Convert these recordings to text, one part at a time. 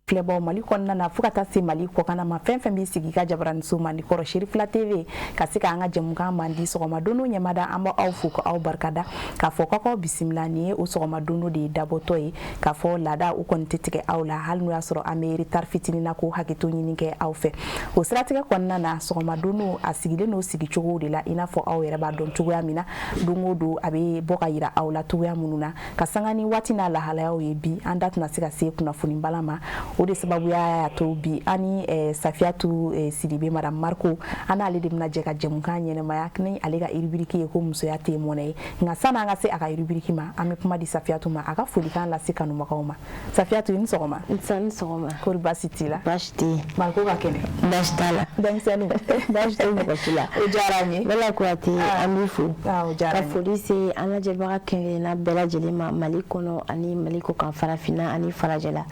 Filɛbaw Mali kɔnɔna na fo ka taa se Mali kɔkanna ma, fɛn fɛn b'i sigi ka jabaraniso mandi kɔrɔ Cherifla TV ka se k'an ka jɛmukan mandi sɔgɔma dondo ɲɛmada, an b'aw fo k'aw barikada k'a fɔ k'aw bisimila. Nin ye o sɔgɔma dondo de ye dabɔtɔ ye k'a fɔ laada u kɔni tɛ tigɛ aw la, hali n'o y'a sɔrɔ an bɛ retard fitinin na, ko hakɛto ɲini kɛ aw fɛ. O siratigɛ kɔnɔna na, sɔgɔma dondo a sigilen n'o sigicogo de la, i n'a fɔ aw yɛrɛ b'a dɔn cogoya min na, don o don a bɛ bɔ ka yira aw la cogoya minnu na, ka sanga ni waati n'a lahalayaw ye. Bi an da tɛna se ka se kunnafoni bala ma, o de sababuya y'a to bi an ni Safiyatu Sidibe, madame Mariko, an n'ale de bɛna jɛ ka jɛmukan ɲɛnɛmaya ni ale ka rubrique ye ko musoya tɛ mɔnɛ ye. Nka sani an ka se a ka rubrique ma, an bɛ kuma di Safiyatu ma, a ka folikan lase kanubagaw ma. Safiyatu, i ni sɔgɔma. Nse, ni sɔgɔma. Kori baasi t'i la? Baasi tɛ yen. Mariko ka kɛnɛ? Baasi t'a la. Denmisɛnninw? Baasi tɛ mɔgɔ si la. O diyara an ye. Bala Kuyate, an b'i fo. O diyara Ka an ye. Foli se an lajɛbaga kelen-kelenna bɛɛ lajɛlen ma Mali kɔnɔ ani Mali kɔkan, farafinna ani farajɛla,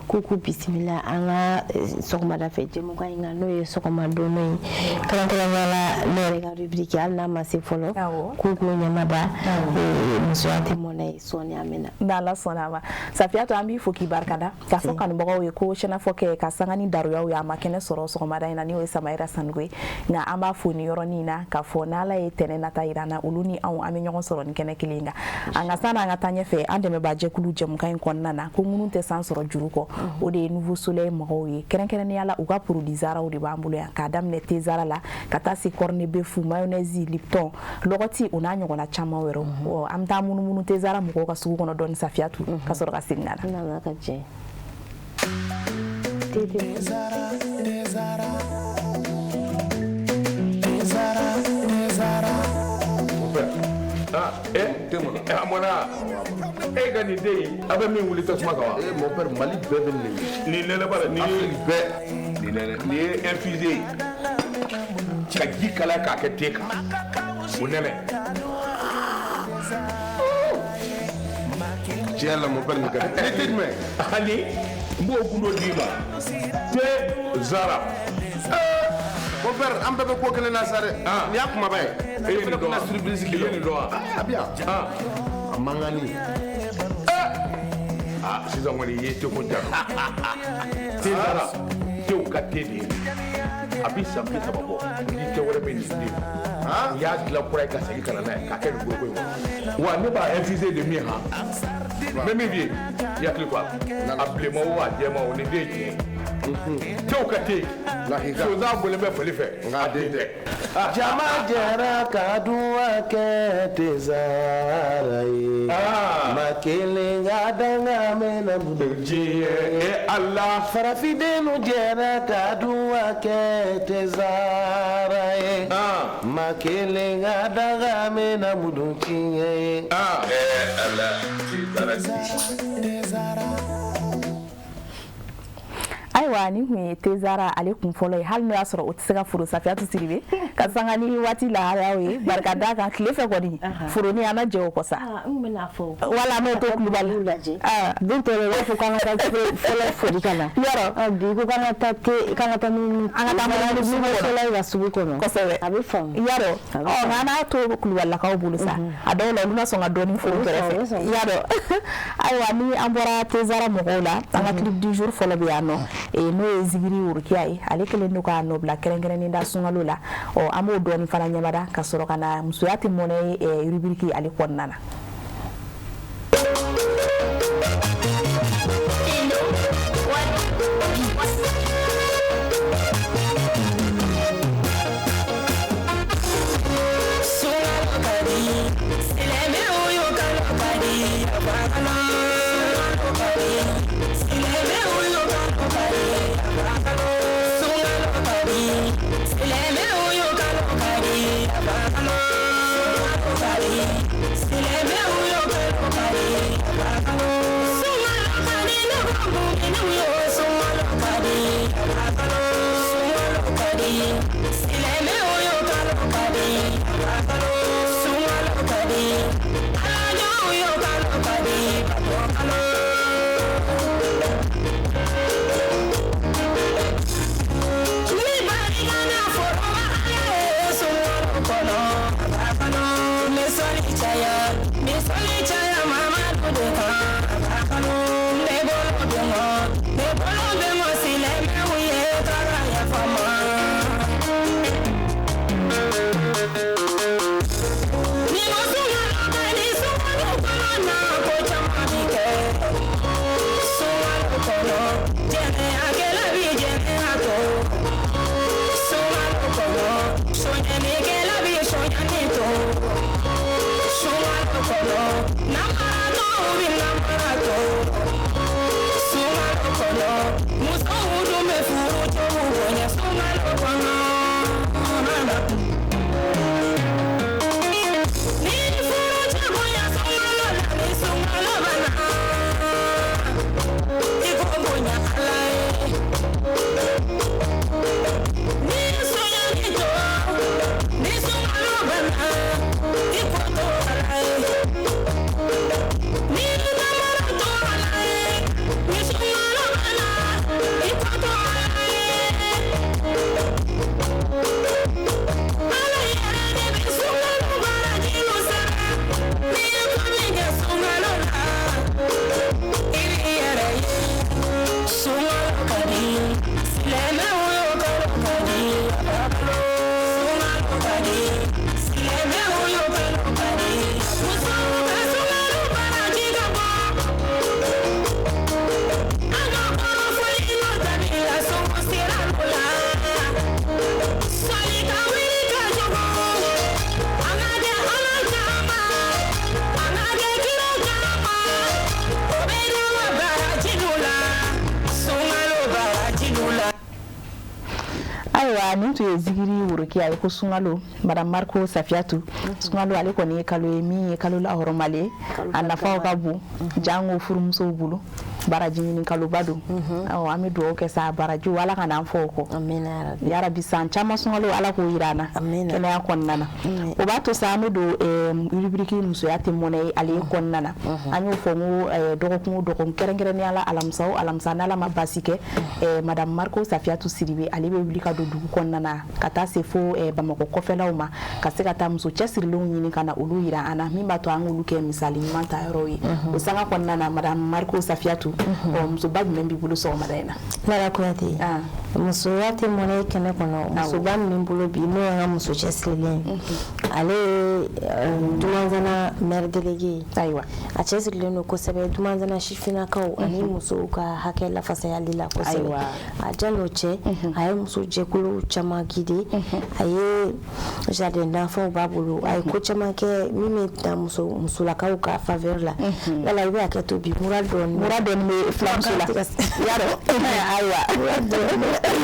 k'u bisimila an ka sɔgɔmada fɛ jɛmukan in kan, n'o ye sɔgɔma dondo ye, kɛrɛnkɛrɛnnenya la ne yɛrɛ ka rubrique, hali n'a ma se fɔlɔ, k'u ɲɛmada musoya tɛ mɔnɛ ye. Sɔɔni an bɛ na. N'Ala sɔnna a ma. Safiyatu, an b'i fo k'i barikada, k'a fɔ kanubagaw ye ko sɛnɛfɔ kɛ ka sanga ni daruyaw ye, a ma kɛnɛ sɔrɔ sɔgɔmada in na, n'o ye Samayira Sanogo ye. Nka an b'a fo ni yɔrɔnin in na k'a fɔ n'Ala ye tɛnɛ nata yira an na, olu ni anw an bɛ ɲɔgɔn sɔrɔ ni kɛnɛ kelen kan. An ka sani an ka taa ɲɛfɛ, an dɛmɛbaa jɛkulu jɛmukan in kɔnɔna na, ko minnu tɛ san sɔrɔ juru kɔ, o de ye Nouveau Soleil mɔgɔw ye. Kɛrɛnkɛrɛnnenya la, u ka produit Zaraw de b'an bolo yan, k'a daminɛ thé Zara la ka taa se corned beef, mayonnaise, Lipton, lɔgɔti, o n'a ɲɔgɔnna caman wɛrɛw. An bɛ taa munumunu thé Zara mɔgɔw ka sugu kɔnɔ dɔɔni, Safiyatu, ka sɔrɔ ka segin ka na. Ka jɛ. Zara, Zara, Zara, Zara. Ah, eh, a mɔna e ka nin den in, a bɛ min wuli tasuma kan wa? Eh, mon père, Mali bɛɛ bɛ nin de. Nin nɛnɛ bara nin ye. Afrique bɛɛ. Nin nɛnɛ, nin ye infusé ye ka ji kalaya k'a kɛ te kan, o nɛnɛ. Tiɲɛ la, mon père, nin ka di. Ni te jumɛn? Ani n b'o gundo d'i ma, thé Zara. Mon père, an bɛɛ bɛ ko kelen na sa dɛ. Ah. Nin y'a kumaba ye. E ye nin dɔn wa? Surprise I ye nin dɔn wa? A bɛ yan. Ah. A mankanni. Ah, sisan kɔni i ye teko ja. Thé Zara, tew ka te de ye. A bi san 30 bɔ ni te wɛrɛ bɛ nin den. U y'a dilan kura ye ka segin ka na n'a ye k'a kɛ nin foroko in kɔnɔ wa. Ne b'a infusé de min han, n bɛ min f'i ye, i hakili to a la, a bilenman o, a jɛman o, nin den ye tiɲɛ ye. Tew ka te. Lakika. Sonsan bɔlen bɛ fali fɛ. Nka a den tɛ. Jama jɛra ka duwa kɛ thé Zara ye. Ah. Ma kelen ka danga mɛnna bolo. Diɲɛ e Ala. Farafindenw jɛra ka duwa kɛ thé Zara ye. Ah. Ma kelen ka danga mɛnna mudu tiɲɛ ye. Ah, eh Ala, thé Zara. Zara. Ayiwa, nin tun ye thé Zara ale kun fɔlɔ ye, hali n'o y'a sɔrɔ o tɛ se ka foro, Safiyatu Sidibe, ka sanga ni waati lahalayaw ye. Barika d'a kan, tile fɛ kɔni foroni an na jɛ o kɔ sa. N kun bɛna fɔ. Wala n'o to Kulubali. Lajɛ. Ah. Don tɔ la, i b'a fɔ k'an ka taa fɔlɔ foli ka na. Yɔrɔ. Bi ko k'an ka taa te, k'an ka taa munumunu. An ka taa munumunu sugu kɔnɔ. Soleil ka sugu kɔnɔ. Kosɛbɛ. A bɛ faamu. Yarɔ. A bɛ Ɔ, nka an n'a to Kulubalilakaw bolo sa, a dɔw la olu ma sɔn ka dɔɔni foro U bɛ sɔn, kɛrɛfɛ. u bɛ sɔn. Yarɔ. Ayiwa, ni an bɔra thé Zara mɔgɔw la, an ka clip du jour fɔlɔ bɛ yan nɔ, n'o ye Zigiri Worokiya ye. Ale kɛlen don k'a nɔbila kɛrɛnkɛrɛnnen da sunkalo la. Ɔ, an b'o dɔɔni fana ɲɛmada ka sɔrɔ ka na musoya tɛ mɔnɛ ye rubrique ale kɔnɔna na. Sunkalo ka di, silamɛw yo kalo ka di, sunkalo ka di, silamɛw yo kalo ka di, sunkalo ka di, silamɛw yo kalo ka di, sunkalo ka di, silamɛw yo kalo ka di, sunkalo ka di, ne ko muminɛw yo sunkalo ka di, sunkalo ka di, silamɛw yo kalo ka di, sunkalo ka di, alajɔw yo kalo ka di, bato kalo. Ayiwa, nin tun ye zikiri worokiya ye ko sunkalo. Madame Mariko Safiyatu, sunkalo ale kɔni ye kalo ye min ye kalo lahɔrɔmalen ye, a nafaw ka bon, jango furumusow bolo. Baraji ɲini kaloba don. Awɔ, an bɛ dugawu kɛ sa, barajiw Ala ka n'an fɔ o kɔ. Amina yarabi. Yarabi, san caman sunkalo, Ala k'o yira an na Amina. kɛnɛya kɔnɔna na. O b'a to sa, an bɛ don rubrique musoya tɛ mɔnɛ ye ale kɔnɔna na. An y'o fɔ n ko dɔgɔkun o dɔgɔkun, kɛrɛnkɛrɛnnenya la alamisa o alamisa, n'Ala ma baasi kɛ, madame Mariko Safiyatu Sidibe ale bɛ wuli ka don dugu kɔnɔna na ka taa se fo Bamakɔ kɔfɛlaw ma, ka se ka taa muso cɛsirilenw ɲini ka na olu yira an na, min b'a to an k'olu kɛ misali ɲuman ta yɔrɔw ye. O sanga kɔnɔna na, madame Mariko Safiyatu, ɔ, musoba jumɛn b'i bolo sɔgɔmada in na? Lala Kuyate, musoya tɛ mɔnɛ kɛnɛ kɔnɔ, musoba min bɛ n bolo bi, n'o ye an ka muso cɛsirilen ye, ale ye Dumanzana maire délégué ye. A cɛsirilen don kosɛbɛ Dumanzana sifinnakaw ani musow ka hakɛ lafasayali la kosɛbɛ. A jan'o cɛ, a ye muso jɛkulu caman guider, a ye jardin d'enfants b'a bolo, a ye ko caman kɛ min bɛ ta muso musolakaw ka faveur la. Lala, i bɛ hakɛ to bi, mura dɔɔni. Mura dɔɔni bɛ filamuso la yarɔ. Ayiwa,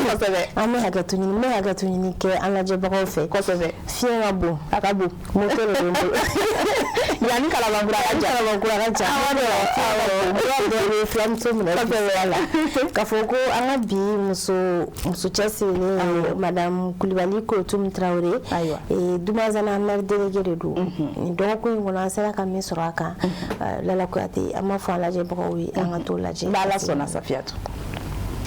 kosɛbɛ. An bɛ hakɛto ɲini, n bɛ hakɛto ɲini kɛ an lajɛbagaw fɛ. Fiɲɛ ka bon. A ka bon. Moto de bɛ n bolo. Yanni Kalabankura ka ja. Kalabankura ka ja. Mura dɔɔni bɛ filamuso minɛ bi la. K'a fɔ ko an ka bi muso cɛsirilen ye madame Kulibali Korotum Tarawele. Dumanzana maire délégué de don. Nin dɔgɔkun in kɔnɔ, an sera ka min sɔrɔ a kan, Lala Kuyate, an b'a fɔ an lajɛbagaw ye, an ka t'o lajɛ. N'Ala sɔnna, Safiyatu.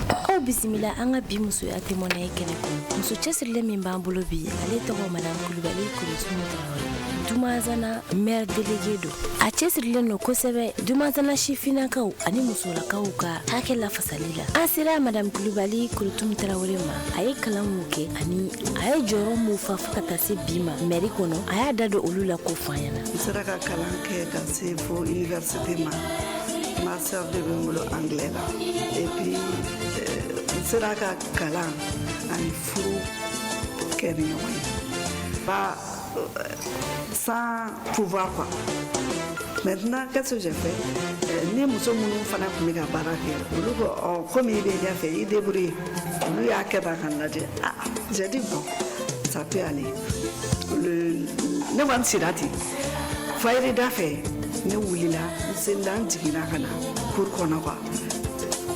Aw bisimila an ka bi musoya tɛ mɔnɛ ye kɛnɛ kɔnɔ. Muso cɛsirilen min b'an bolo bi, ale tɔgɔ madame Kulibali Korotum Tarawele, Dumanzana maire délégué don. A cɛsirilen don kosɛbɛ Dumanzana sifinnakaw ani musolakaw ka hakɛ lafasali la. An sera madame Kulibali Korotum Tarawele ma, a ye kalan mun kɛ ani a ye jɔyɔrɔ mun fa fo ka taa se bi ma mairie kɔnɔ, a y'a da don olu la k'o fɔ an ɲɛna. N sera ka kalan kɛ ka se fo université ma. Master de bɛ n bolo anglais la. Et puis n sera ka kalan ani furu kɛ ni ɲɔgɔn ye, pas sans pouvoir quoi. Maintenant, qu'est-ce que j'ai fait? Ni muso minnu fana tun bɛ ka baara kɛ, olu ko ɔ, komi i bɛ ɲɛfɛ, i débrouille. Olu y'a kɛ tan ka n lajɛ. Ah, j'ai dit bon, ça peut aller. Ne kɔni sira ten fayiri da fɛ, ne wulila, n selila, n jiginna ka na cour kɔnɔ quoi.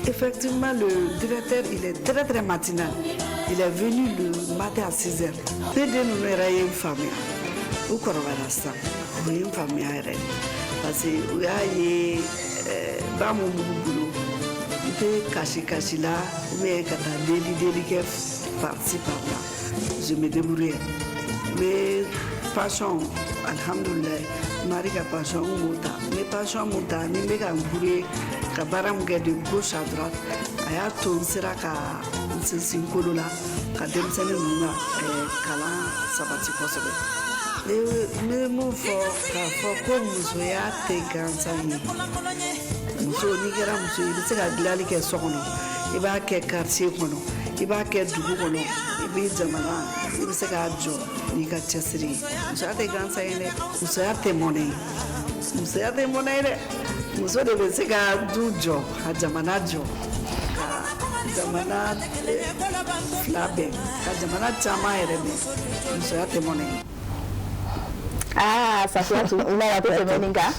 Effectivement, le directeur, il est très très matinal. Il est venu le matin à 6 heures. Ne den ninnu yɛrɛ ye n faamuya, u kɔrɔbayara sisan, u ye n faamuya yɛrɛ de, parce que u y'a ye ba mun b'u bolo, n tɛ kasi kasi la ou bien ka taa deli deli kɛ par-ci par-là. Je me débrouillais. N bɛ pension, alhamdulilayi, mari ka pension n b'o ta. N bɛ pension mun ta ni n bɛ ka n brouiller ka baara mun kɛ de gauche à droite, a y'a to n sera ka n sinsin kolo la ka denmisɛnnin ninnu ka kalan sabati kosɛbɛ. Ne n bɛ mun fɔ k'a fɔ ko musoya tɛ gansan ye. Muso, n'i kɛra muso ye, i bɛ se ka dilanli kɛ so kɔnɔ, i b'a kɛ quartier kɔnɔ, i b'a kɛ dugu kɔnɔ, i bɛ jamana, i bɛ se k'a jɔ n'i ka cɛsiri ye. Musoya tɛ gansan ye dɛ, musoya tɛ mɔnɛ ye, musoya tɛ mɔnɛ ye dɛ. Muso de bɛ se ka du jɔ, ka jamana jɔ, ka jamana fila bɛn, ka jamana caman yɛrɛ bɛn. Musoya tɛ mɔnɛ ye. Aa, Safiyatu, n'a tɛ tɛmɛ nin kan.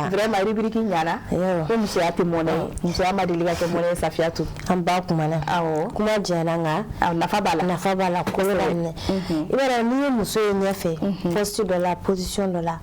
Vraiment, rubrique ɲana ko musoya tɛ mɔnɛ ye. Musoya ma deli ka kɛ mɔnɛ ye, Safiyatu. An ba kumana. Kuma jɛra, nka nafa b'a la. Nafa b'a la kolo la minɛ. I b'a dɔn, n'i ye muso ye ɲɛfɛ, poste dɔ la, position dɔ la,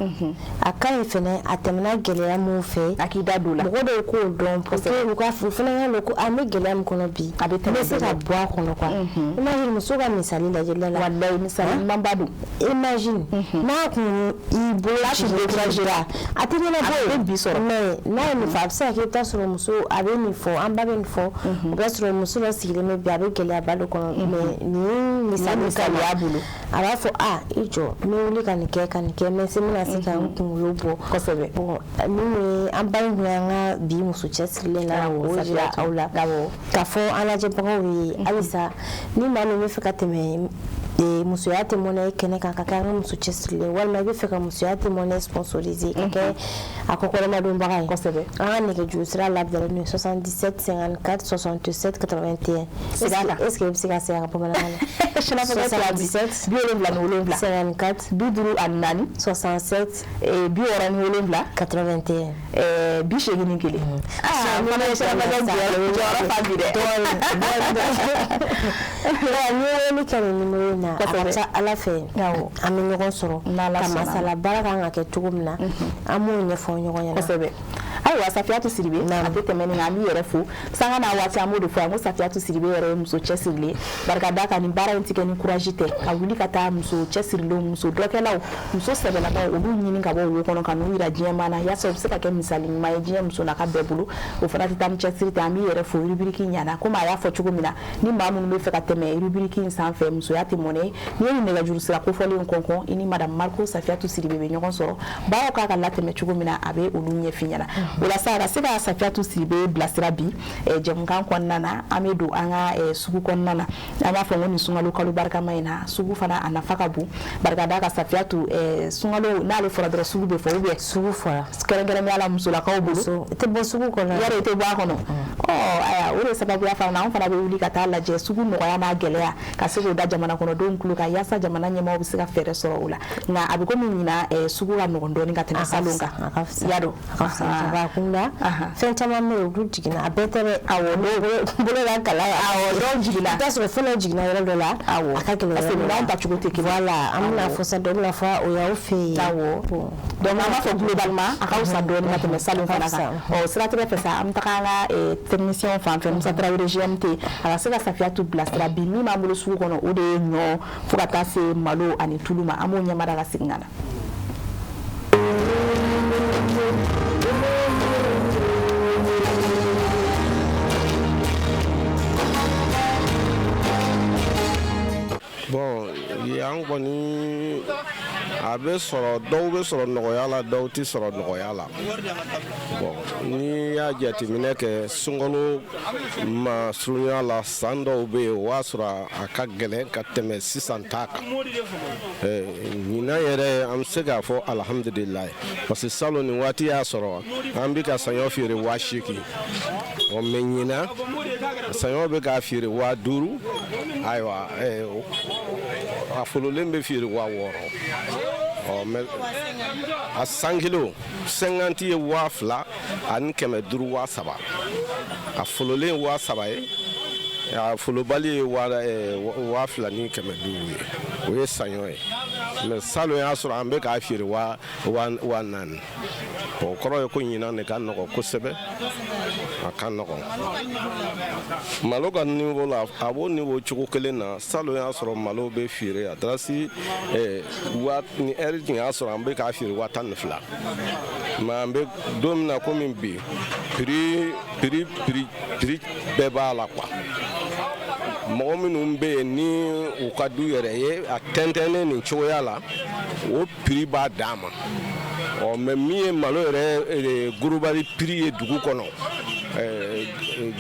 a ka ɲi fɛnɛ, a tɛmɛna gɛlɛya mun fɛ, a k'i da don la. Mɔgɔ dɔw k'o dɔn pour que u ka u fana ka dɔn ko an bɛ gɛlɛya min kɔnɔ bi, a bɛ n bɛ se ka bɔ a kɔnɔ quoi. Imagine muso ka misali lajɛ la. Walayi, misali ɲumanba don. Imagine n'a kun i bolo tun découragé la, a tɛ ɲɛnabɔ. A bɛ bi sɔrɔ. Mais n'a ye nin fɔ, a bɛ se ka kɛ i bɛ taa sɔrɔ muso a bɛ nin fɔ, an ba bɛ nin fɔ, o b'a sɔrɔ muso dɔ sigilen bɛ bi, a bɛ gɛlɛyaba dɔ kɔnɔ, mais nin misali misali y'a bolo, a b'a fɔ a i jɔ, n bɛ wuli ka nin kɛ, ka nin kɛ, mais se bɛna se ka n kunkolo bɔ. Bon, min ye an ba in kun y'an ka bi muso cɛsirilen la, k'o jira aw la, k'a fɔ an lajɛbagaw ye halisa, ni maa min bɛ fɛ ka tɛmɛ Musoya tɛ mɔnɛ ye kɛnɛ kan, ka kɛ an ka muso cɛsirilen, walima i bɛ fɛ ka Musoya tɛ mɔnɛ sponsoriser, ka kɛ a kɔkɔrɔmadonbaga ye. An ka nɛgɛjuru sira labilalen don 77 54 67 81. Segin a kan. Est ce que i bɛ se ka segin a kan bamanankan na? 77 77 54 54 67 67 81 81. Aa, fana ye sirabakɛ jɔyɔrɔ fa bi dɛ. N'i ye weleli kɛ nin numéro in na, a ka ca Ala fɛ, an bɛ ɲɔgɔn sɔrɔ ka masala baara kan ka kɛ cogo min na, an b'o ɲɛfɔ ɲɔgɔn ɲɛna. Kosɛbɛ. Ayiwa, Safiyatu Sidibe, a tɛ tɛmɛ nin kan, an b'i yɛrɛ fo sanga n'a waati. An b'o de fɔ yan ko Safiyatu Sidibe yɛrɛ ye muso cɛsirilen, barika da kan. Nin baara in tɛ kɛ ni courage tɛ, ka wuli ka taa muso cɛsirilenw, muso dɔkɛlaw, muso sɛbɛlamaw, olu ɲini ka bɔ wo kɔnɔ ka n'u yira diɲɛmaa na, yaasa u bɛ se ka kɛ misali ɲuman ye diɲɛ muso n'a ka bɛɛ bolo. O fana tɛ taa ni cɛsiri tɛ. An b'i yɛrɛ fo. Rubrique ɲana komi a y'a fɔ cogo min na, ni maa minnu bɛ fɛ ka tɛmɛ rubrique in sanfɛ, Musoya tɛ mɔnɛ ye, n'i ye nin nɛgɛjuru sira kofɔlen kɔnkɔn, i ni madame Mariko Safiyatu Sidibe bɛ ɲɔgɔn sɔrɔ. Baaraw k'a ka latɛmɛ cogo min na, a bɛ olu ɲɛf'i ɲɛna. O la sa, ka se ka Safiyatu Sidibe bilasira bi jɛmukan kɔnɔna na, an bɛ don an ka sugu kɔnɔna na. An b'a fɔ ko nin sunkalo kalo barikama in na, sugu fana a nafa ka bon, barika da ka Safiyatu. Sunkalo n'ale fɔra dɔrɔn, sugu bɛ fɔ, ou bien sugu fɔra kɛrɛnkɛrɛnnenya la musolakaw bolo. I tɛ bɔ sugu kɔnɔ. Yɔrɔ i tɛ bɔ a kɔnɔ. Ɔ ayiwa, o de sababuya fana na, an fana bɛ wuli ka taa lajɛ sugu nɔgɔya n'a gɛlɛya, ka se k'o da jamana kɔnɔdenw tulo kan, yaasa jamana ɲɛmaaw bɛ se ka fɛɛrɛ sɔrɔ o la. Nka a bɛ komi ɲinan sugu ka nɔgɔn dɔɔni ka tɛmɛ salon kan. A ka fisa. I y'a dɔn. A ka fisa. A kunda fɛn caman bɛ yen, olu jiginna, a bɛɛ tɛ dɛ. Awɔ, bolo la kala. Awɔ, dɔw jiginna. I bɛ taa sɔrɔ fɛn dɔ jiginna yɔrɔ dɔ la. Awɔ, a ka gɛlɛn. Parce que minɛnw tacogo tɛ kelen. Voilà, an bɛna fɔ sa, dɔ bɛna fɔ o y'aw fɛ yen. Awɔ, donc an b'a fɔ globalement a ka fisa dɔɔni ka tɛmɛ salon fana kan. Ɔ siratigɛ fɛ sa, an bɛ taga an ka technicien fan fɛ, Musa Tarawele GMT, a ka se ka Safiyatu bilasira bi. Min b'an bolo sugu kɔnɔ, o de ye ɲɔ fo ka taa se malo ani tulu ma. An b'o ɲɛmada ka segin ka na. Bon, yan kɔni a bɛ sɔrɔ, dɔw bɛ sɔrɔ nɔgɔya la, dɔw tɛ sɔrɔ nɔgɔya la. Bon, n'i y'a jateminɛ kɛ sunkalo ma surunya la, san dɔw bɛ yen, o b'a sɔrɔ a ka gɛlɛn ka tɛmɛ sisan ta kan. Ɲinan yɛrɛ, an bɛ se k'a fɔ alihamudulilayi, parce que salon nin waati y'a sɔrɔ an bɛ ka saɲɔ feere 8000. Ɔ mais ɲinan saɲɔ bɛ k'a feere 5000. Ayiwa, a fololen bɛ feere 6000. Ɔ mais a 100 kilo 50 ye 2500, 3000. A fololen 3000 ye, a folobali ye 2500 ye. O ye saɲɔ ye. Mais salon y'a sɔrɔ an bɛ k'a feere 4000. O kɔrɔ ye ko ɲinan de ka nɔgɔn kosɛbɛ, a ka nɔgɔn. Malo ka niveau la, a b'o niveau cogo kelen na. Salon y'a sɔrɔ malo bɛ feere a taara ni ɛri tun y'a sɔrɔ an bɛ k'a feere 12,000. Mais an bɛ don min na komi bi, prix prix prix prix bɛɛ b'a la quoi. Mɔgɔ minnu bɛ yen ni u ka du yɛrɛ ye a tɛntɛnnen nin cogoya la, o prix b'a dan ma. Ɔ mais min ye malo yɛrɛ global prix ye dugu kɔnɔ,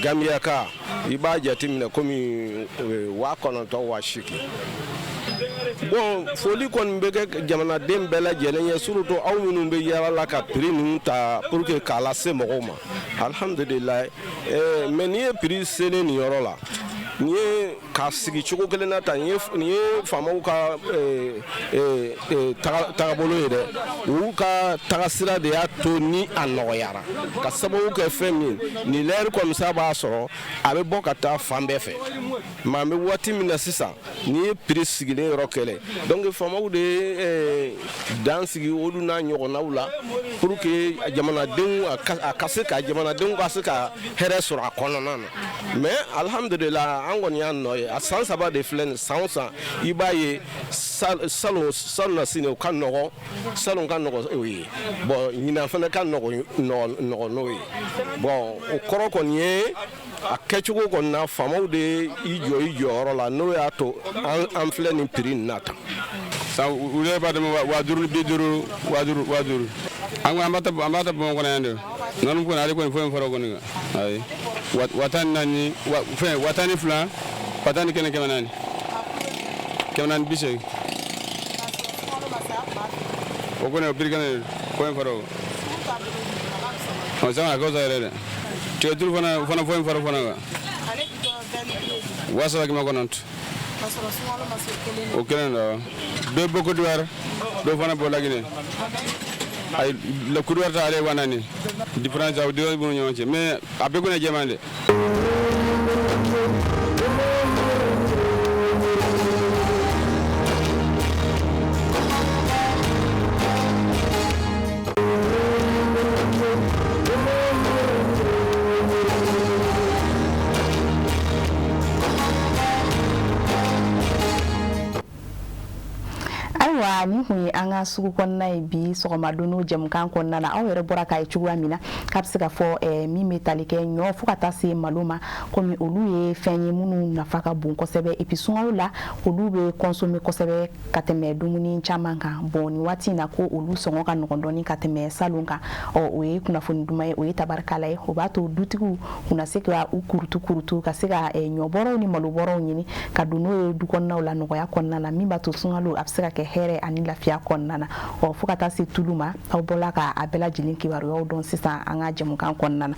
Gambiyaka, i b'a jateminɛ komi 9000, 8000. Bon, foli kɔni bɛ kɛ jamanaden bɛɛ lajɛlen ye, surtout aw minnu bɛ yaala la ka prix ninnu ta pour que k'a lase mɔgɔw ma. Alihamudulilayi. Mais n'i ye prix selen nin yɔrɔ la, nin ye k'a sigi cogo kelen na ta, nin ye faamaw ka tagabolo ye dɛ. U ka tagasira de y'a to ni a nɔgɔyara, ka sababu kɛ fɛn min nin lɛri comme ça b'a sɔrɔ a bɛ bɔ ka taa fan bɛɛ fɛ. Mais an bɛ waati min na sisan, n'i ye prix sigilen yɔrɔ kɛlɛ, donc faamaw de ye dan sigi olu n'a ɲɔgɔnnaw la pour que jamanadenw a ka se ka jamanadenw ka se ka hɛrɛ sɔrɔ a kɔnɔna na. Mais alihamudulilayi, an kɔni y'a nɔ ye. A san 3 de filɛ nin, san o san i b'a ye salon salon na sini o ka nɔgɔn, salon ka nɔgɔn o ye. Bon, ɲinan fana ka nɔgɔn n'o ye. Bon, o kɔrɔ kɔni ye a kɛcogo kɔni na, faamaw de i jɔ i jɔyɔrɔ la, n'o y'a to an filɛ nin prix nin na tan. San u yɛrɛ b'a dɛmɛ 5000, 50, 5000, 5000. An ko an b'a ta Bamakɔ kɔnɔ yan de. Nɔnɔ kɔni ale kɔni foyi fɔra o kɔni kan. Ayi, 14,000, fɛn 12,000, 11,400. 480. O kɔni o prix kelen foyi fara o. Ɔ sisan a ka fisa yɛrɛ dɛ. Tigɛtulu fana o fana foyi fara o fana kan. 3900. O kelen don. Dɔ bɔ Côte d'Ivoire, dɔ fana bɔ Laginɛ. Ayi Côte d'Ivoire ta ale ye 4000. Différence o différence b'u ni ɲɔgɔn cɛ mais a bɛɛ kɔni ye jɛman de. Ayiwa, nin kun ye an ka sugu kɔnɔna ye bi sɔgɔma don jɛmukan kɔnɔna na. Aw yɛrɛ bɔra k'a ye cogoya min na k'a bɛ se ka fɔ min bɛ tali kɛ ɲɔ fo ka taa se malo ma, komi olu ye fɛn ye minnu nafa ka bon kosɛbɛ, et puis sunkalo la olu bɛ consommer kosɛbɛ ka tɛmɛ dumuni caman kan. Bon, nin waati in na ko olu sɔngɔ ka nɔgɔn dɔɔni ka tɛmɛ salon kan. Ɔ, o ye kunnafoni duman ye, o ye tabarikala ye. O b'a to dutigiw u na se ka u kurutu kurutu ka se ka ɲɔbɔrɔw ni malobɔrɔw ɲini ka don n'o ye du kɔnɔnaw la nɔgɔya kɔnɔna na, min b'a to sunkalo a bɛ se ka kɛ hɛrɛ ani lafiya kɔnɔna na. Ɔ, fo ka taa se tulu ma, aw bɔla ka a bɛɛ lajɛlen kibaruyaw dɔn sisan an ka jɛmukan kɔnɔna na.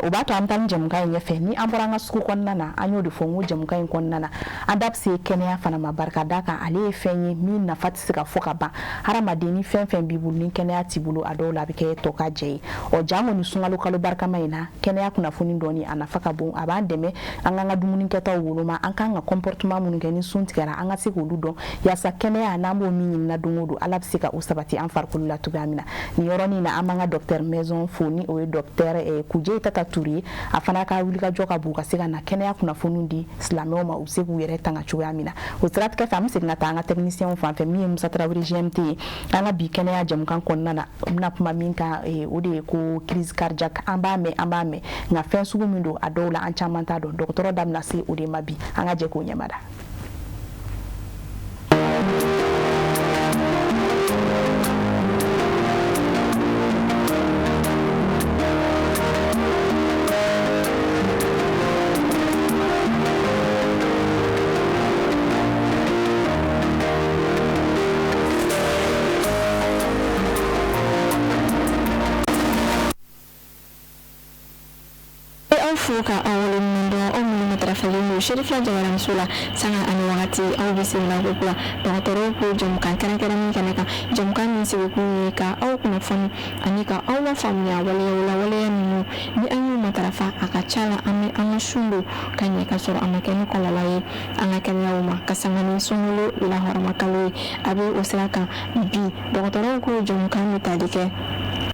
O b'a to an bɛ taa ni jɛmukan in ɲɛfɛ. Ni an bɔra an ka sugu kɔnɔna na, an y'o de fɔ n ko jɛmukan in kɔnɔna na, an da bɛ se kɛnɛya fana ma, barika da kan ale ye fɛn ye min nafa tɛ se ka fɔ ka ban. Hadamaden, ni fɛn fɛn b'i bolo, ni kɛnɛya t'i bolo, a dɔw la a bɛ kɛ tɔ ka jɛ ye. Ɔ, janko ni sunkalo kalo barikama in na, kɛnɛya kunnafoni dɔɔni a nafa ka bon. A b'an dɛmɛ an k'an ka dumuni kɛtaw woloma, an k'an ka comportement minnu kɛ ni sun tigɛra, an ka se k'olu dɔn, yaasa kɛnɛya n'an b'o min ɲinina don o don, Ala bɛ se ka o sabati an farikolo la cogoya min na. Nin yɔrɔnin na, an b'an ka docteur maison fo, ni o ye docteur Kuje Tata Toure ye. A fana ka wulikajɔ ka bon ka se ka na kɛnɛya kunnafoniw di silamɛw ma, u bɛ se k'u yɛrɛ tanga cogoya min na. O siratigɛ fɛ, an bɛ segin ka taa an ka technicien fan fɛ, min ye Musa Tarawele GMT ye. An ka bi kɛnɛya jɛmukan kɔnɔna na, n bɛna kuma min kan, o de ye ko crise cardiaque. An b'a mɛn, an b'a mɛn, nka fɛn sugu min don, a dɔw la an caman t'a dɔn. Dɔgɔtɔrɔ da bɛna se o de ma bi. An ka jɛ k'o ɲɛmada. Aw fo ka aw waleɲuman dɔn, aw minnu matarafalen don Serifila jabaraninso la sanga ani wagati. Aw bisimila ko kura dɔgɔtɔrɔw ko jɛmukan kɛrɛnkɛrɛnnen kɛnɛ kan, jɛmukan min sigikun ye ka aw kunnafoni ani ka aw lafaamuya waleyaw la, waleya minnu ni an y'u matarafa, a ka ca la an bɛ an ka sun don ka ɲɛ ka sɔrɔ a ma kɛ ni kɔlɔlɔ ye an ka kɛnɛyaw ma, ka sanga ni sunkalo lahɔrɔma kalo ye. A bɛ o sira kan bi, dɔgɔtɔrɔw ko jɛmukan bɛ tali kɛ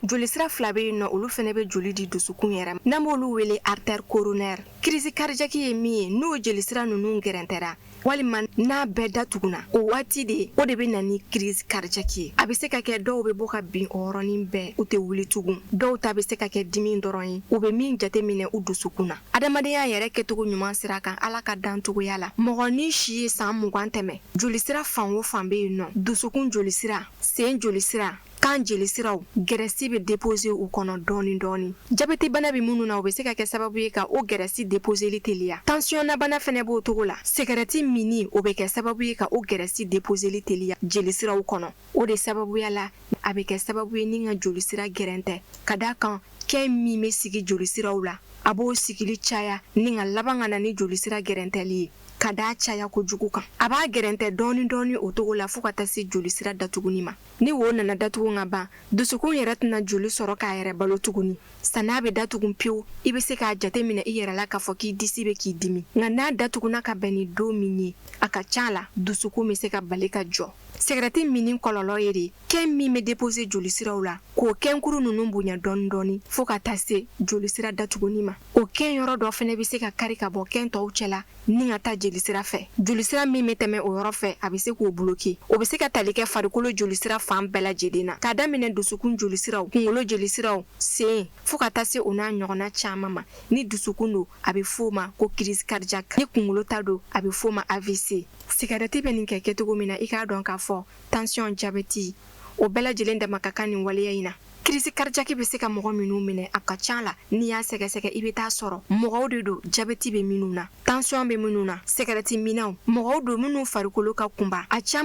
Jolisira fila bɛ yen nɔ, olu fana bɛ joli di dusukun yɛrɛ ma, n'an b'olu wele artère coronaire. Crise cardiaque ye min ye, n'o jolisira ninnu gɛrɛntɛra walima n'a bɛɛ datuguna, o waati de, o de bɛ na ni crise cardiaque ye. A bɛ se ka kɛ dɔw bɛ bɔ ka bin o yɔrɔnin bɛɛ, u tɛ wuli tugun. Dɔw ta bɛ se ka kɛ dimi dɔrɔn ye, u bɛ min jate minɛ u dusukun na. Adamadenya yɛrɛ kɛcogo ɲuman sira kan, Ala ka dancogoya la, mɔgɔ ni si ye san 20 tɛmɛ, jolisira fan o fan bɛ yen nɔ, dusukun jolisira, sen jolisira, kan jelisiraw, graisse bɛ déposer u kɔnɔ dɔɔni dɔɔni. Jabɛti bana bɛ minnu na, o bɛ se ka kɛ sababu ye ka o graisse déposeli teliya. Tension na bana fɛnɛ b'o cogo la. Sigɛrɛti minni, o bɛ kɛ sababu ye ka o graisse déposeli teliya jelisiraw kɔnɔ. O de sababuya la, a bɛ kɛ sababu ye ni ka jolisira gɛrɛntɛ, ka d'a kan kɛn min bɛ sigi jolisiraw la, a b'o sigili caya ni ka laban ka na ni jolisira gɛrɛntɛli ye. Ka d'a caya kojugu kan, a b'a gɛrɛntɛ dɔɔni dɔɔni o cogo la fo ka taa se jolisira datuguni ma. Ni wo nana datugu ka ban, dusukun yɛrɛ tɛna joli sɔrɔ k'a yɛrɛ balo tuguni. Sann'a bɛ datugu pewu, i bɛ se k'a jate minɛ i yɛrɛ la k'a fɔ k'i disi bɛ k'i dimi. Nka n'a datuguna ka bɛn ni don min ye, a ka ca la dusukun bɛ se ka bali ka jɔ. Sigɛrɛti minni kɔlɔlɔ ye de kɛn min bɛ déposer jolisiraw la, k'o kɛnkuru ninnu bonya dɔɔni dɔɔni fo ka taa se jolisira datuguni ma. O kɛn yɔrɔ dɔ fana bɛ se ka kari ka bɔ kɛn tɔw cɛla ni ka taa jelisira fɛ. Jolisira min bɛ tɛmɛ o yɔrɔ fɛ, a bɛ se k'o bloquer. O bɛ se ka tali kɛ farikolo jolisira fan bɛɛ lajɛlen na, k'a daminɛ dusukun jolisiraw, kunkolo jolisiraw, sen, fo ka taa se o n'a ɲɔgɔnna caman ma. Ni dusukun don, a bɛ f'o ma ko crise cardiaque. Ni kunkolo ta don, a bɛ f'o ma AVC. Sigarɛti bɛ nin kɛ kɛcogo min na, i k'a dɔn k'a fɔ tension, jabɛti, o bɛɛ lajɛlen dama ka kan nin waleya in na. Crise cardiaque bɛ se ka mɔgɔ minnu minɛ, a ka ca la, n'i y'a sɛgɛsɛgɛ, i bɛ taa sɔrɔ mɔgɔw de don, jabɛti bɛ minnu na, tension bɛ minnu na, sɛgɛrɛti minnaw, mɔgɔw don minnu farikolo ka kunba a ca.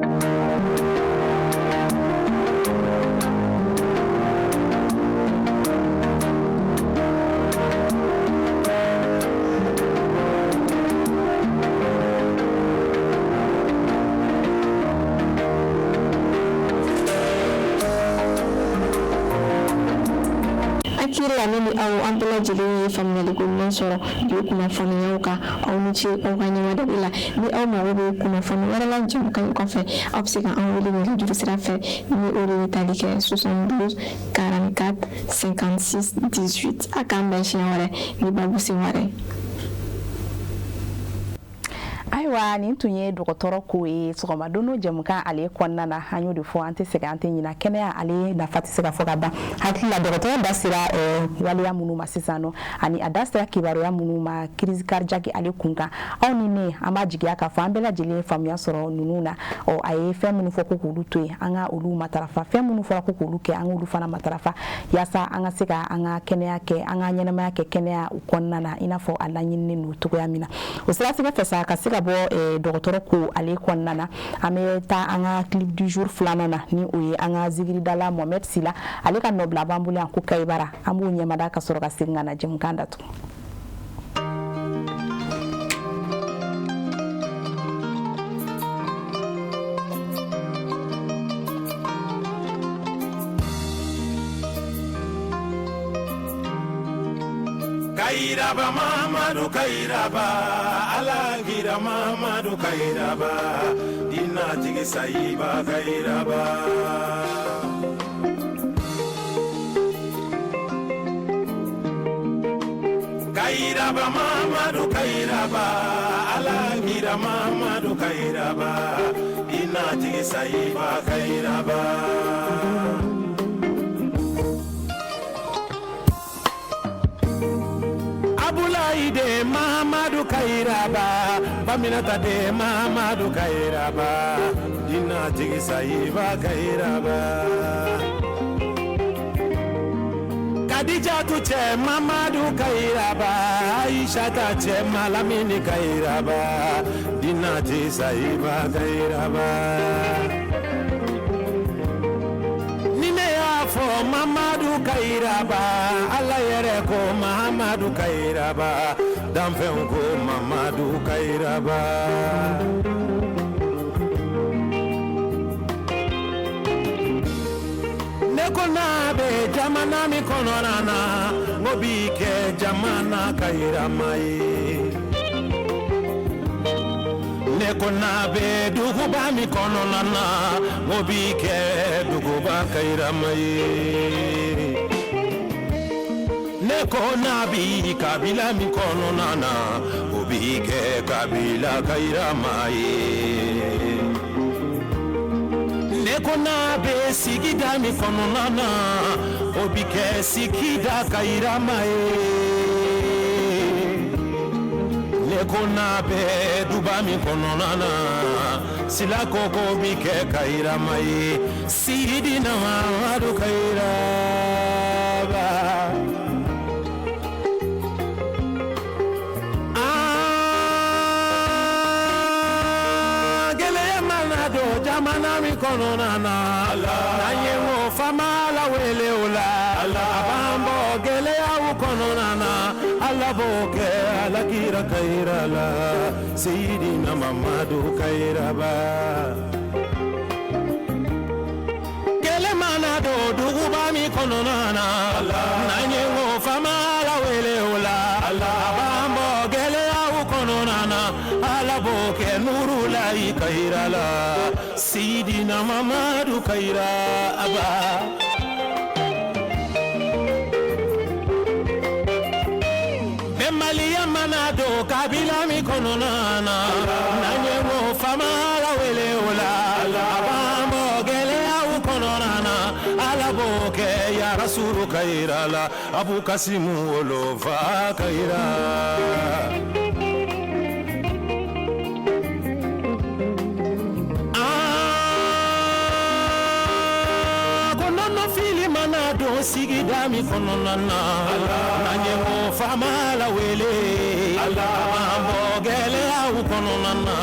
Hakili la ne ni aw, an bɛɛ lajɛlen ye faamuyaliko ɲuman sɔrɔ bi kunnafoniyaw kan. Aw ni ce aw ka ɲɛmadali la. Ni aw mago bɛ kunnafoni wɛrɛ la jɛmukan in kɔfɛ, aw bɛ se ka an wele nɛgɛjuru sira fɛ, ni o de ye tali kɛ 72 44 56 18. A k'an bɛn siɲɛ wɛrɛ ni babu sen wɛrɛ. Ayiwa, nin tun ye dɔgɔtɔrɔ ko ye sɔgɔma don jɛmukan ale kɔnɔna na. An y'o de fɔ, an tɛ sɛgɛn, an tɛ ɲina, kɛnɛya ale nafa tɛ se ka fɔ ka ban. Hakili la dɔgɔtɔrɔ da sera waleya minnu ma sisan nɔ, ani a da sera kibaruya minnu ma crise cardiaque ale kun kan, aw ni ne, an b'a jigiya k'a fɔ an bɛɛ lajɛlen ye faamuya sɔrɔ ninnu na. Ɔ, a ye fɛn minnu fɔ ko k'olu to yen, an ka olu matarafa. Fɛn minnu fɔra ko k'olu kɛ, an k'olu fana matarafa, yaasa an ka se ka an ka kɛnɛya kɛ, an ka ɲɛnamaya kɛ kɛnɛya kɔnɔna na, i n'a fɔ a laɲininen don cogoya min na. O siratigɛ fɛ sa, ka se ka bɔ dɔgɔtɔrɔ ko ale kɔnɔna na, an bɛ taa an ka clip du jour filanan na, ni o ye an ka zikiridala Mohamed Sila ale ka nɔbila b'an bolo yan ko Kayibara. An b'o ɲɛmada ka sɔrɔ ka segin ka na jɛmukan datugu. Kayiraba Mamadu, Kayiraba, Ala kira Mamadu, Kayiraba, dina tigi sayiba Kayiraba. Kayiraba Mamadu, Kayiraba, Ala kira Mamadu, Kayiraba, dina tigi sayiba Kayiraba. Abulayi de Mamadu Kayiraba, Baminata de Mamadu Kayiraba, dina tigi sayiba Kayiraba. Kadijatu cɛ Mamadu Kayiraba, Aishata cɛ Malamini Kayiraba, dina tigi sayiba Kayiraba. Ni ne y'a fɔ Mamadu Kayiraba, Ala yɛrɛ ko Mamadu Kayiraba, danfɛnw ko Mamadu Kayiraba. Ne ko n'a bɛ jamana min kɔnɔna na, n ko bi kɛ jamana kayirama ye. Ne ko n'a bɛ duguba min kɔnɔna na, n ko bi kɛ duguba kayirama ye. Ne ko n'a bi kabila min kɔnɔna na, o bi kɛ kabila kayirama ye. Ne ko n'a bɛ sigida min kɔnɔna na, o bi kɛ sigida kayirama ye. Ne ko n'a bɛ duba min kɔnɔna na, sila koko bi kɛ kayirama ye. Sidina Mamadu Kayiraba. Gɛlɛya mana don jamana min kɔnɔna na, n'an ye n ko faama la wele o la, a b'an bɔ gɛlɛyaw kɔnɔna na, Ala b'o kɛ Ala kira kayira la, Seyidina Mamadu Kayiraba. Kɛlɛ mana don duguba min kɔnɔna na, n'an ye n ko faama la wele o la, a b'an bɔ gɛlɛyaw kɔnɔna na, Ala b'o kɛ nurulayi kayira la, Seyidina Mamadu Kayiraba. Bɛnbaliya mana don kabila min kɔnɔna na, n'an ye n ko faama la wele o la, a b'an bɔ gɛlɛyaw kɔnɔna na, Ala b'o kɛ ya Rasulu kayira la, Abu Kasimu wolofa kayira. Ko nɔnɔ fili mana don sigida min kɔnɔna na, n'an ye ko faama la wele, a b'an bɔ gɛlɛyaw kɔnɔna na,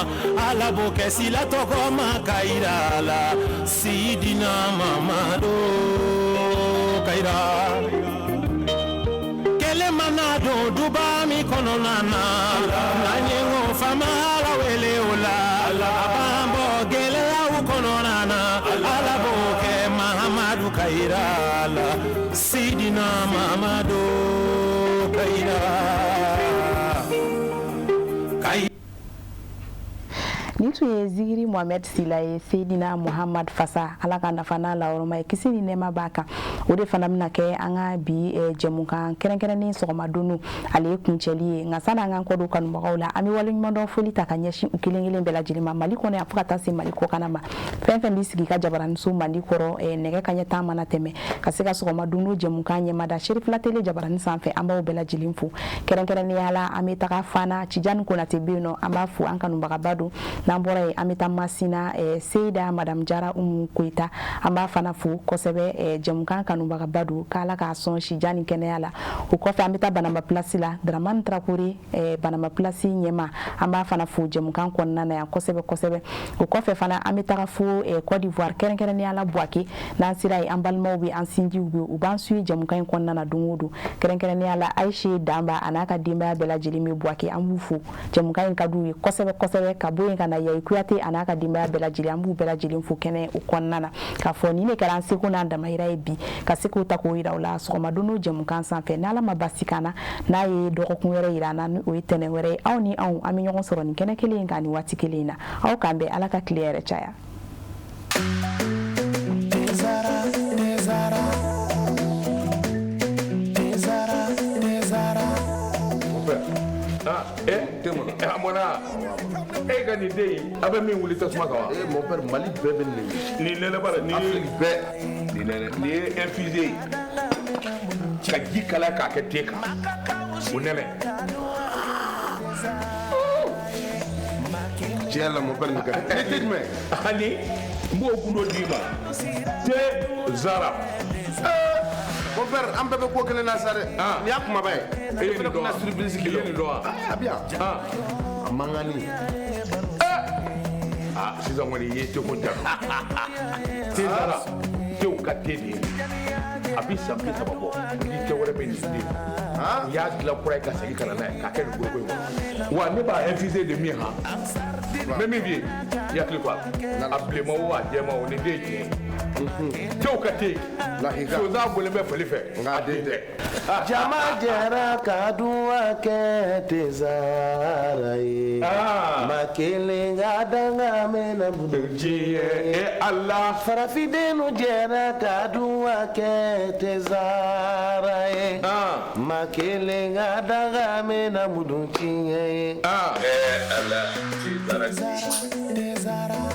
Ala b'o kɛ sila tɔgɔ ma ka yira la, Sidina Mamadu ka yira. Kɛlɛ mana don duba min kɔnɔna na, n'an ye ko faama la wele o la, a b'an bɔ gɛlɛyaw kɔnɔna na, Ala b'o kɛ Mahamadu ka yira la, Sidina Mamadu ka yira. Nin tun ye Zigiri Mohamed Sila ye, Seydina Muhammad Fasa, Ala ka nafa n'a lahɔrɔma ye, kisi ni nɛɛma b'a kan. O de fana bɛna kɛ an ka bi jɛmukan kɛrɛnkɛrɛnnen sɔgɔma don ale ye kuncɛli ye. Nka sani an k'an kɔ don kanubagaw la, an bɛ waleɲumandɔn foli ta ka ɲɛsin u kelen kelen bɛɛ lajɛlen ma, Mali kɔnɔ yan fo ka taa se Mali kɔkanna ma. Fɛn fɛn b'i sigi ka jabaraniso mandi kɔrɔ, nɛgɛ kaɲɛ 10 mana tɛmɛ ka se ka sɔgɔma don jɛmukan ɲɛmada Serifila Tele jabarani sanfɛ, an b'aw bɛɛ lajɛlen fo. Kɛrɛnkɛrɛnnenya la, an bɛ taga Fana, Tijani Konate bɛ yen nɔ, an b'a fo, an kanubagaba don. N'an bɔra yen, an bɛ taa Masina, Seyida Madame Jara Umu Koyita, an b'a fana fo kosɛbɛ, jɛmukan kanubagaba don, k'Ala k'a sɔn sijan ni kɛnɛya la. O kɔfɛ, an bɛ taa Banamba Place la, Dramane Traoré, Banamba Place ɲɛma, an b'a fana fo jɛmukan kɔnɔna na yan kosɛbɛ kosɛbɛ. O kɔfɛ fana, an bɛ taga fo Côte d'Ivoire, kɛrɛnkɛrɛnnenya la Bouaké. N'an sera yen, an balimaw bɛ, an sinjiw bɛ, u b'an suit jɛmukan in kɔnɔna na don o don. Kɛrɛnkɛrɛnnenya la, Aïché Danba a n'a ka denbaya bɛɛ lajɛlen bɛ Bouaké, an b'u fo, jɛmukan in ka d'u ye kosɛbɛ kosɛbɛ. Ka bɔ yen ka na Yayi Kuyate a n'a ka denbaya bɛɛ lajɛlen, an b'u bɛɛ lajɛlen fo kɛnɛ o kɔnɔna na, k'a fɔ nin de kɛra an seko n'an damayira ye bi, ka se k'o ta k'o yira u la sɔgɔma don o jɛmukan sanfɛ. N'Ala ma basi k'an na, n'a ye dɔgɔkun wɛrɛ yira an na, ni o ye tɛnɛn wɛrɛ ye, aw ni anw an bɛ ɲɔgɔn sɔrɔ nin kɛnɛ kelen in kan nin waati kelen in na. Aw k'an bɛn, Ala ka tile yɛrɛ caya. Tezara, tezara. Tezara, tezara. Mon père. Ah, eh, a mɔna e ka nin den in, a bɛ min wuli tasuma kan wa? Eh, mon père, Mali bɛɛ bɛ nin de. Nin nɛnɛ b'a la, nin ye Afrique bɛɛ. Nin nɛnɛ, nin ye infusé ye ka ji kalaya k'a kɛ te kan, o nɛnɛ. Tiɲɛ yɛrɛ la, mon père, nin ka di. Nin te jumɛn? Ani n b'o gundo d'i ma, te zara. Mon père, an bɛɛ bɛ ko kelen na sa dɛ. Nin y'a kumaba ye. E ye nin dɔn wa? Surprise I ye nin dɔn wa? A bɛ yan. A mankanni. Ah, sisan kɔni i ye teko ja. Te zara, tew ka te de ye. A bɛ san 30 bɔ, ni tɛ wɛrɛ bɛ nin den. U y'a dilan kura ye ka segin ka na n'a ye k'a kɛ nin foroko in kɔnɔ. Wa ne b'a infusé de min han. N bɛ min f'i ye, i hakili to a la. A bilenman o, a jɛman o, nin den ye tiɲɛ ye. Tew ka te. Sonsan bɔlen bɛ fali fɛ, a den tɛ. Jama jɛra ka duwa kɛ tezara ye. Ma kelen ka danga mɛnna diɲɛ e Ala. Farafindenw jɛra ka duwa kɛ tezara ye. Ma kelen ka danga mɛnna mudun tiɲɛ ye. Ala, tezara. Tezara.